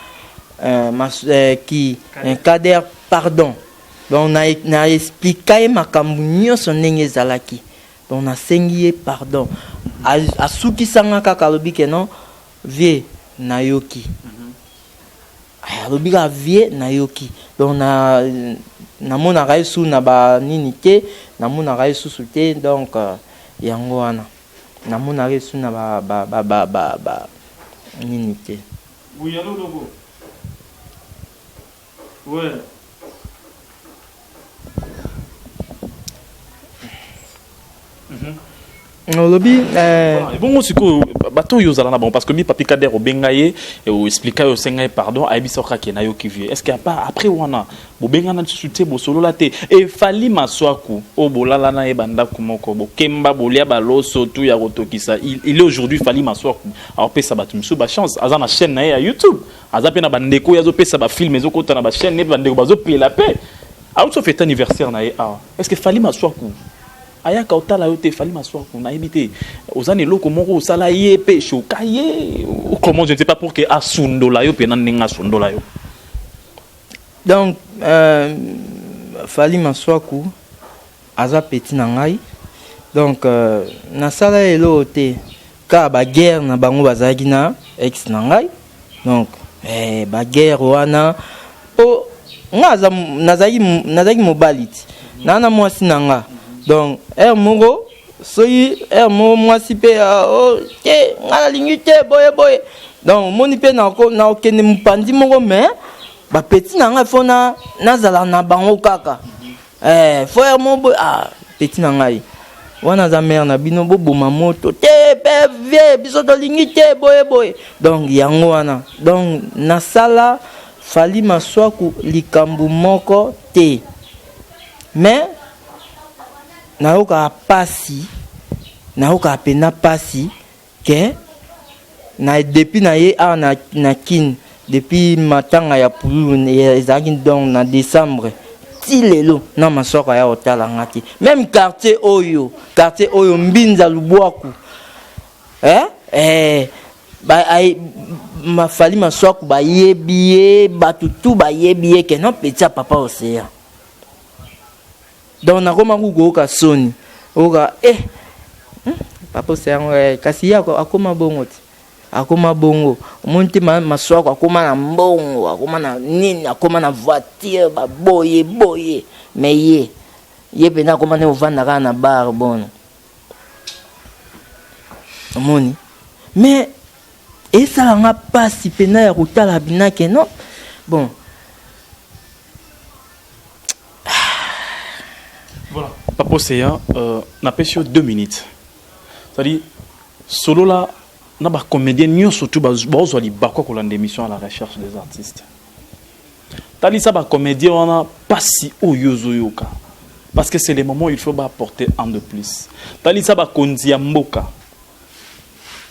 ki Kader pardon. Donc na explika ye makambo nyonso ndenge ezalaki, donc nasengi ye pardon, asukisanga kaka, alobi ke non, vie nayoki. Alobi kaka vie nayoki. Donc na namonaka ye su na banini te, namonaka ye susu te. Donc yango wana namonaka ye su na ba, ba, ba, ba, ba, ba nini te. Oui, allô, logo. Ouais. Olobi Ebongo sikoyo bato oyo ozala na bango, parce que mi Papi Kader obenga ye, oexplika ye, osenga ye pardon, ayebisa kaka nayoki vie. Est ce que apa après wana bobengana lisusu te, bosolola te? Efali Maswaku oyo bolala na ye bandako moko, bokemba, bolia baloso tu ya kotokisa, il est aujourd'hui Fali Maswaku, aopesa bato misusu bachance, aza na chaîne na ye ya YouTube, aza mpe na bandeko oyo azopesa bafilm, ezokota na bachaîne ne, bandeko bazopela mpe auti ofete anniversaire na ye awa. Est ce que Fali Maswaku ayaka otala yo te? Fali Maswaku, nayebi te, oza na eloko moko osala ye mpe shoka ye ou comment, je ne sais pas, pour que asundola yo mpena ndenge asundola yo? Donc Fali Maswaku aza petit na ngai, donc nasala ye eloko te, kaka baguerre na bango bazalaki na ex na ngai. Donc baguerre wana, po nga aza nazalaki mobali ti naa na mwasi na nga. Donc heure moko, soki heure moko mwasi mpe oh, te, nga nalingi te boye boye, donc omoni mpe nakokende mopanzi moko, mais bapeti na ngai fo nazala na bango kaka. Fo heure moko boye, ah, petit na ngai wana aza mare na bino, boboma moto te mpe vie biso tolingi te boye boye. Donc yango wana, donc nasala Fali Maswaku likambo moko te, mais nayokaka pasi, nayokaka mpenza pasi ke na depuis na ye awa na Kine, depuis matanga ya pululu ezalaki, donc na décembre. Ti lelo na Masuaku aya kotala nga te. Meme quartier oyo, quartier oyo Mbinza Lubwaku. Eh? Eh, ba, ay, ma, Fally Masuaku bayebi ye, bato tout bayebi ye que non petit ya papa Ocean. Donc nakoma kukoyoka soni. Oyoka eh papa Ocean eh, kasi ye akoma bongo te. Akoma bongo omoni te masuaku akoma na mbongo akoma na nini akoma na voiture ba boye boye mais ye ye pena akoma nde kovanda kaka na bar bono omoni mais esala nga pasi pena ya kotala bina ke non bon. Voilà papa Ocean euh, napesi yo 2 minutes c'est-à-dire solola na ba comédiens nyonso tu bazwa libaku ya kolanda émission à la recherche des artistes talisa ba comédiens wana pasi oyo ozoyoka parce que c'est le moment où il faut ba apporter un de plus talisa bakonzi ya mboka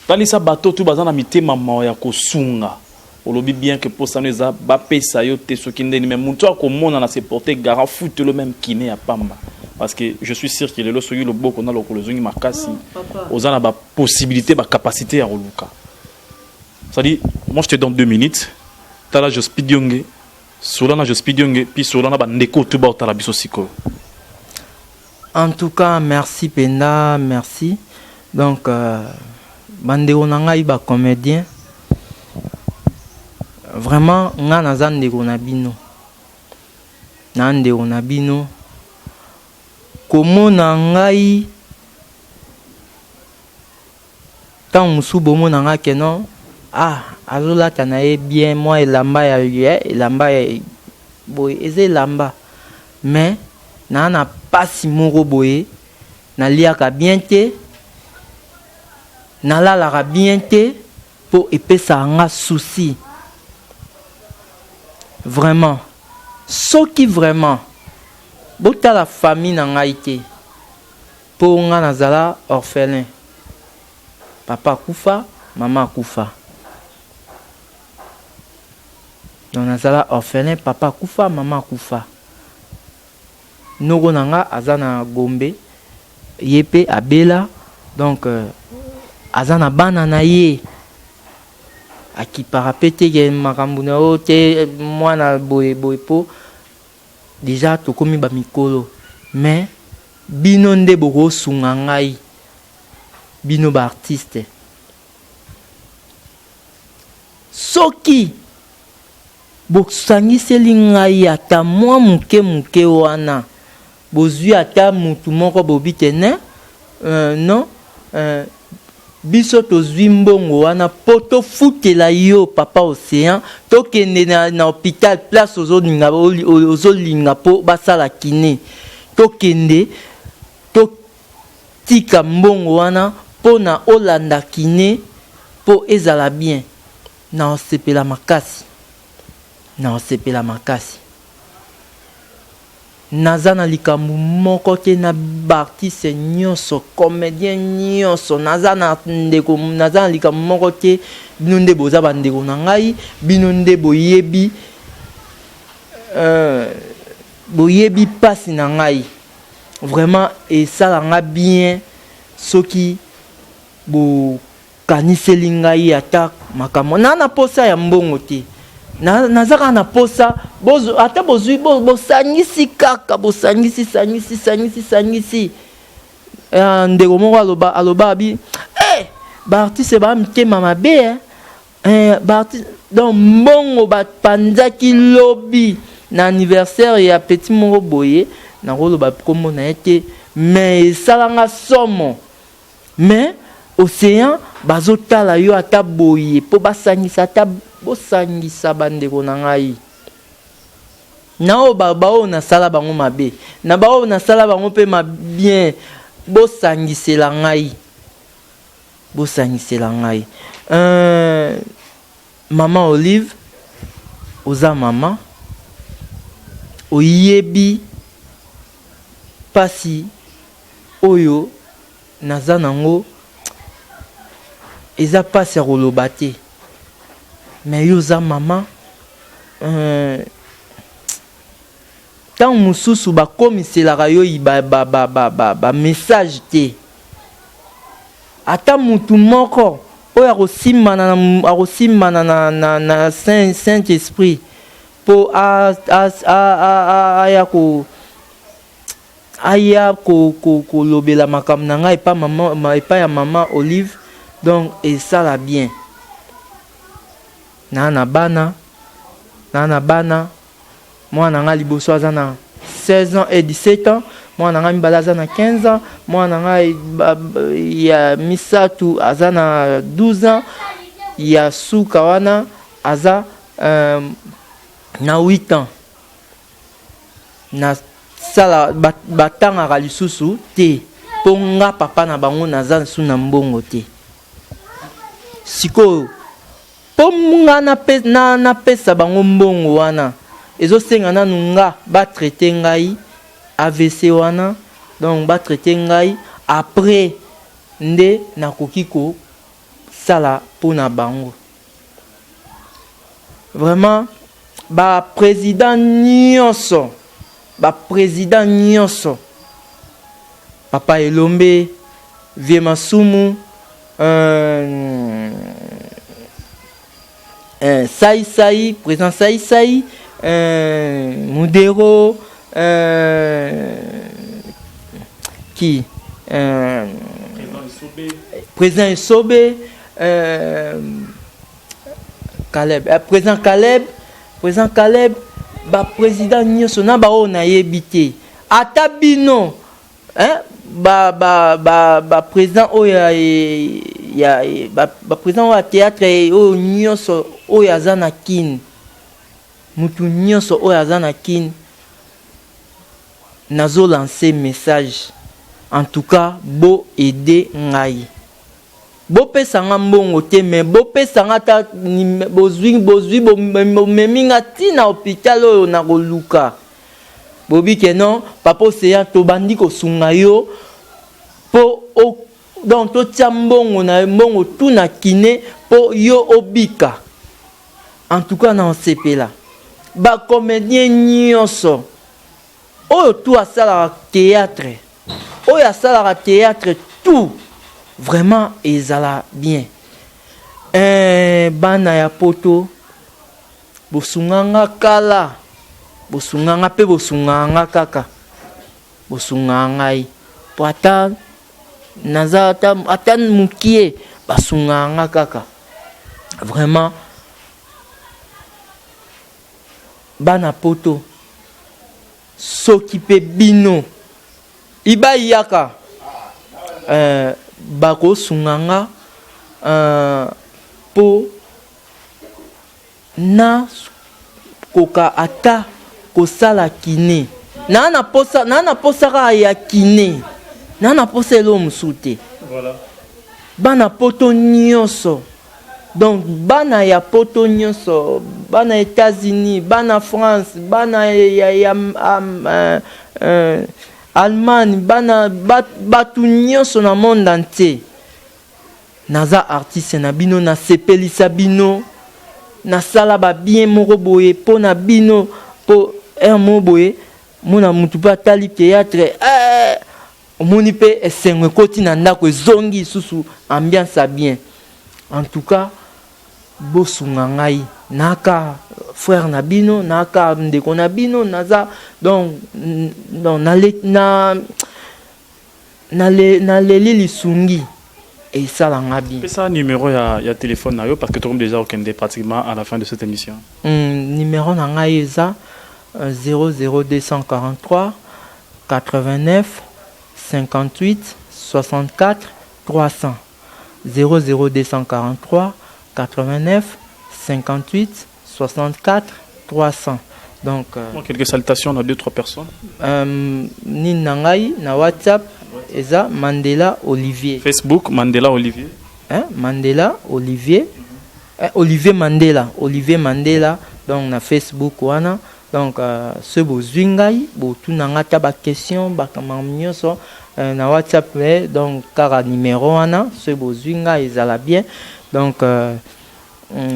talisa bato tu baza na mitema mawa ya kosunga olobi bien que posa no eza bapesa yo te soki ndeni mais moto akomona na se porter garant futelo même kiné ya pamba parce que je suis sûr que lelo soki loboko na lokolo ezongi makasi oza na ba possibilité ba capacité ya koluka. C'est-à-dire moi je te donne 2 minutes tala Jospi Diongue sola na Jospi Diongue puis sola na ba ndeko tout ba otala biso sikoyo. En tout cas merci penda merci donc euh, bandeko na ngai ba comédien vraiment ngai naza ndeko na bino na ndeko na bino komona ngai ntango mosusu bomona ngai ke non ah azolata na ye bien mwa elamba ya elamba ya boye eza elamba mais naa na pasi moko boye naliaka bien te nalalaka bien te po epesaka nga souci vraiment soki vraiment botala famille na ngai te po nga nazala orphelin papa akufa mama akufa donc nazala orphelin papa akufa mama akufa noko na nga aza na Gombe ye pe abela donc aza na bana na ye akipaka pe te ke makambo na yo te mwana boye boye po dejà tokomi ba mikolo mais bino nde bokosunga ngai bino ba artiste soki Bosangiseli ngai ata mwa moke moke wana, bozui ata mutu moko bobi te ne euh, non euh, biso tozui mbongo wana po tofutela yo papa Ocean, tokende na, na hopital place ozolinga, ozolinga po basala kine, tokende totika mbongo wana po na olanda kine po ezala bien. Nakosepela makasi nakosepela makasi naza na likambo moko te na b'artiste nyoso comedien nyoso naza na ndeko naza na likambo moko te bino nde boza ba ndeko na ngai bino nde boyebi euh, boyebi pasi na ngai vraiment esala nga bien soki bo Kaniseli ngai ata makambo na na posa ya mbongo te na naza kaka na posa bozo ata bozui bo, bosangisi kaka bosangisi sangisi sangisi sangisi uh, ndeko moko aloba aloba abi eh ba artiste ba mitema mabe eh, eh ba artiste donc mbongo bapanzaki lobi na anniversaire ya petit moko boye nakoloba kombo na ye te mais esalanga somo. Mais ocean bazo tala yo ata boye po basangisa ata bosangisa ba ndeko na ngai na oyo ba oyo nasala bango mabe na ba oyo nasala bango pe ma bien bosangisela ngai bosangisela ngai euh, maman olive oza maman oyebi pasi Oyo naza nango eza pasi ya koloba te mais yo oza maman euh, Ntango mosusu bakomiselaka yo ba, ba, ba, ba, ba, ba message te. Ata mutu moko oyo akosimbana na, akosimbana na, na, na Saint, Saint Esprit mpo aya ko aya kolobela ko, ko makambo na ngai epai mama, epai ya mama Olive, donc esala bien. Naa na bana, naa na bana. Mwana na ngai liboso aza na 16 ans et 17 ans, mwana na ngai mibale aza na 15 ans, mwana na ngai ya misato aza na 12 ans, ya suka wana aza euh, na 8 ans. Nasala batangaka lisusu te mpo nga papa na bango naza lisusu na mbongo te. Sikoyo Po nga na pesa bango mbongo wana ezo senga nanu nga ba traiter ngai avc wana donc ba traiter ngai après nde nakoki ko sala pona bango. Vraiment ba president nionso ba president nionso papa Elombe, vieux Masumu, Euh, euh, Sai Sai, président Sai Sai, euh, Mudero, euh, qui euh, Président Esobe, euh, Caleb, euh, président Caleb, président Caleb, ba président nyonso na ba oyo nayebi te ata bino Hein ba ba ba ba president oyo ya ya ba, ba president oyo ya theatre oyo nyonso oyo aza na kin mutu nyonso oyo aza na kin nazo lancer message en tout cas bo aider ngai bopesa nga mbongo te mais bopesa nga ata bozwi bozwi bomemi nga ti na hôpital oyo nakoluka Bobi que non papa ocean tobandi kosunga yo po o donc totia mbongo na mbongo tout na kine po yo obika en tout cas na osepela ba comedien nyonso oyo tout asalaka théâtre oyo asalaka théâtre tout vraiment ezala bien eh, bana ya poto Bosunga nga kala bosunga nga pe bosungaka nga kaka bosungaka ngai po ata naza ata, ata mukie basungaka nga kaka vraiment bana poto soki pe bino iba yaka euh, bakosunga nga euh, po Na koka ata kosala kine. Naa na posa, naa na posa kaka ya kine. Naa na posa eloko mosusu te. Voilà. Bana poto nyonso. Donc bana ya poto nyonso, bana Etats-Unis, bana France, bana ya, ya um, uh, uh, Allemagne, bana bat, batu nyonso na monde entier. Naza artiste na bino na sepelisa bino na sala ba bien moko boye po na bino po heure moko boye mona mutu pe atali theatre eh omoni pe esengo ekoti na ndako ezongi lisusu ambiance ya bien en tout cas bosunga ngai naka frère na bino naka ndeko na bino naza donc donc na, na Naleli lisungi esala nga bien. Pesa numéro ya, ya téléphone na yo parce que tokomi déjà okende pratiquement à la fin de cette émission. Mm, numéro na ngai eza 00243 89 58 64 300 00243 89 58 64 300 donc euh, bon, quelques salutations na deux trois personnes euh, nini na ngai na whatsapp eza mandela olivier facebook mandela olivier hein? mandela olivier mm -hmm. eh, olivier mandela olivier mandela donc na facebook wana donc euh, soki bozwi ngai botuna ngai ata baquestion bakamamo nyonso euh, na whatsapp eh, donc kaka numero wana soki bozwi ngai ezala bien donc euh,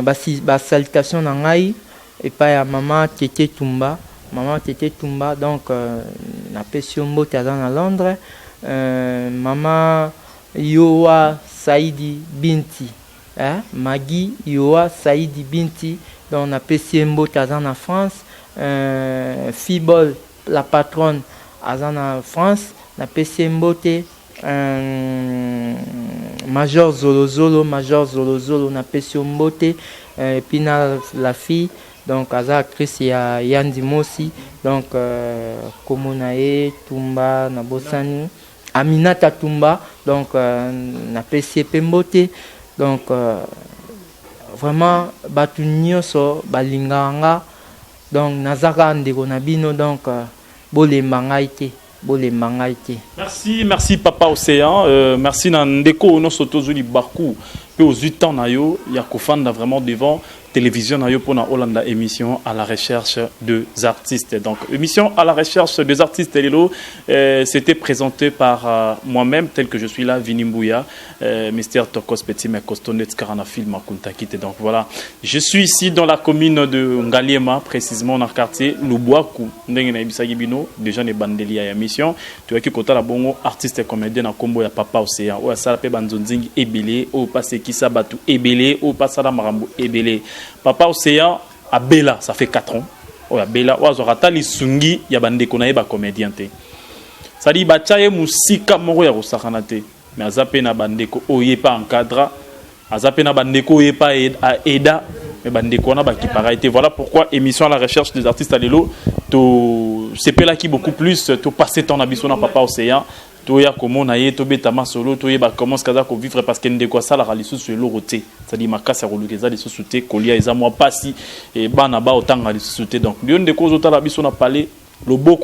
Ba, ba salutations na ngai epai ya mama Tete Tumba. Mama Tete Tumba, donc napesi yo mbote, aza na Londres. Mama Yoa Saidi Binti, eh? Magi Yoa Saidi Binti, donc napesi ye mbote, aza na France. Fibol la patronne, aza na France, napesi ye mbote. Major Zolozolo, Major Zolozolo, napesi yo mbote. Et puis na la fille, donc aza actrice ya Yandi Mosi, donc kombo na ye Tumba, nabosani, Aminata Tumba, donc napesi ye mpe mbote. Donc vraiment bato nyonso balingaka nga, donc naza kaka ndeko na bino, donc bolemba ngai te, bolemba ngai te. Merci, merci Papa Océan. Merci na ndeko nyonso tozwi libaku mpe ozwi temps na yo ya kofanda vraiment devant télévision na yo mpona olanda émission À la recherche des artistes. Donc émission À la recherche des artistes lelo, c'était présenté par moi-même tel que je suis là, Vini Mbouya, Mister Tokos Petit mais Costonet Karana film Kuntakite. Donc voilà, je suis ici dans la commune de Ngaliema, précisément dans le quartier Lubwaku. Ndenge nayebisaki bino déjà na ebandeli ya émission, toyaki kotala bongo artiste et comédien na kombo ya Papa Océan, oyo asala mpe banzonzingi ebele, oyo pasekisa bato ebele, oyo pasala makambo ebele. Papa Océan abela, ça fait 4 ans oyo abela, oyo azwaka ata lisungi ya bandeko na ye bacomédien te, c'est-à-dire batya ye mosika moko ya kosakana te. Mais aza mpe na bandeko oyo ye mpe encadra, aza mpe na bandeko oyo ye mpe aida, mais bandeko wana bakipaka ye te. Voilà pourquoi émission À la recherche des artistes lelo, tosepelaki beaucoup plus topasser temps na biso na Papa Océan, toya komona ye, tobeta masolo, toyeba comment ce aza kovivre, parce que ndeko asalaka lisusu eloko te, c'est-à-dire makasi ya koluka eza lisusu te, kolia eza mwa pasi, bana baotanga lisusu te. Donc yo ndeko ozotala biso na palais loboko.